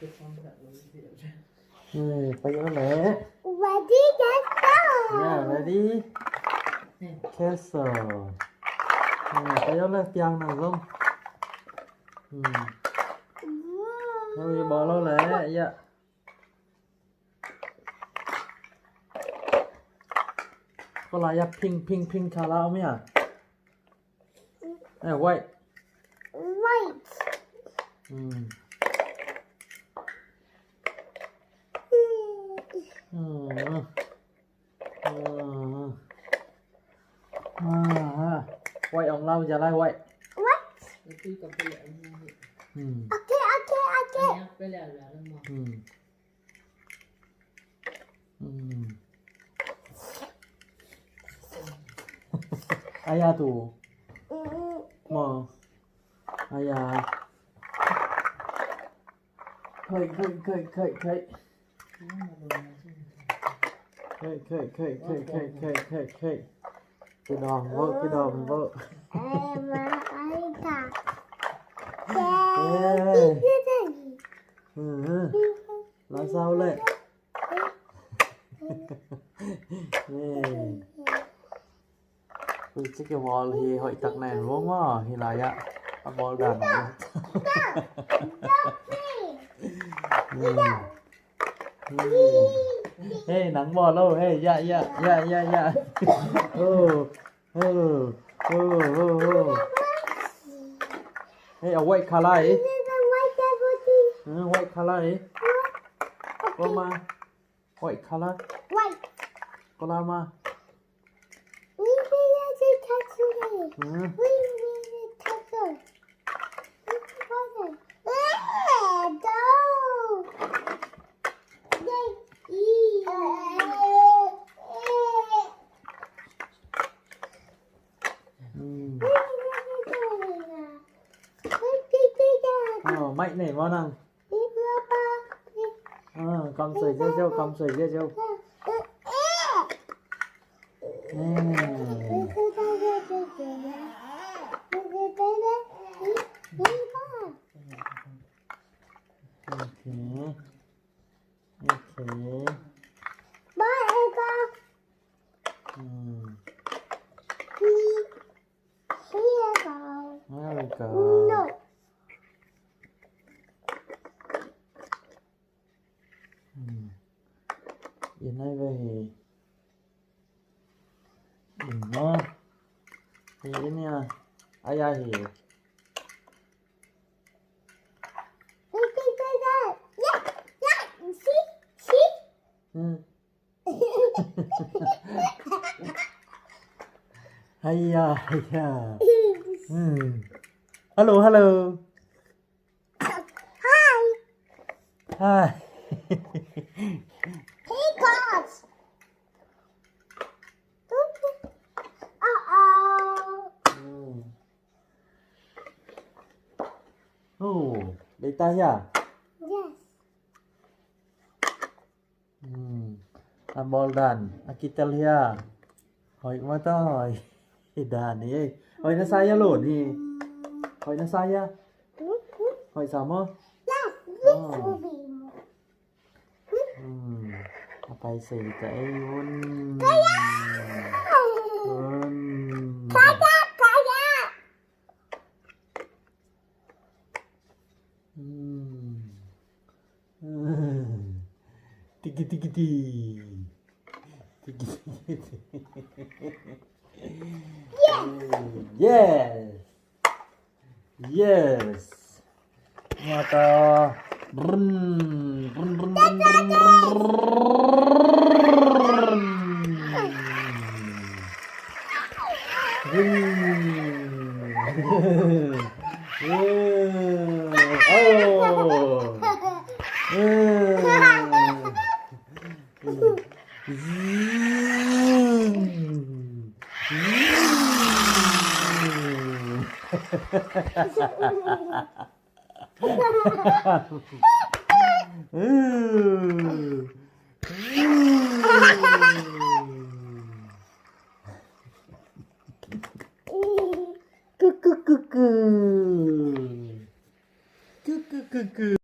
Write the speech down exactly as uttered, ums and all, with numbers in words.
Eh, pai aw leh. Ready, let's go. Yeah, ready. Castle. Eh, pai aw leh, piang na zong. Hmm. Wow. Oi, bawl aw leh, yeah. Ko la ya pink, pink, pink color om ya. Eh, white. White. Hmm. Hmm. Hmm. Ah, ah. White om lau ja lai white. White. Hmm. Okay, okay, okay. Hmm. Hmm. Aya tu. Mm. Mo. Aya. Khai, khai, khai, khai, khai. Khai, khai, khai, khai, khai, khai, khai, khai. Kidawm vo, kidawm vo. Eh, ma, ai ta. Eh. Eh. La sau le. Ui, ci ke ball hi hoih tak nen vua maw, hi lai ah. A ball dan. Hey, nang ball lo, hey, ya, ya, ya, ya, ya. Oh, oh, oh, oh, oh. Hey, a white color eh. This is a white everything. Hmm, white color eh. What? Ko ma. White color. White. Ko la ma. We need to touch it. Hmm. We need to touch it. It's important. Eh, go. Yay. Hmm. Oh, mic nei maw nang. Ah, kam soi ziauziau, kam soi ziauziau. Hmm. Okay. Okay. Hmm. Here we go. No. Hmm. Inn ai ve hi. Inn maw. Hi inn ia. Ai a hi. Yeah, yeah. See? See? Hmm. Haya, haya. Hmm. Hello, hello. Hi. Hi. Hey, guys. Uh-oh. Hmm. Oh, data here. Yes. Hmm. A ball dan, a kitel hia. Hoih mah ta hoih. Hi dan hi. Hoih na sa hia lo ni. Hoih na sa hia. Hoih sa maw. Yes, this will be more. Hmm. A pai sei ta ei un. Kaya! Un. Kaya, kaya! Hmm. Tiki, tiki, ti. Tiki, tiki, ti. Yes. Yes. Yes. Mata. Brun, brun, brun, brun. Woo! Woo! Oh! Woo! Zoom! Zoom! Ku, ku, ku, ku. Ku, ku, ku, ku.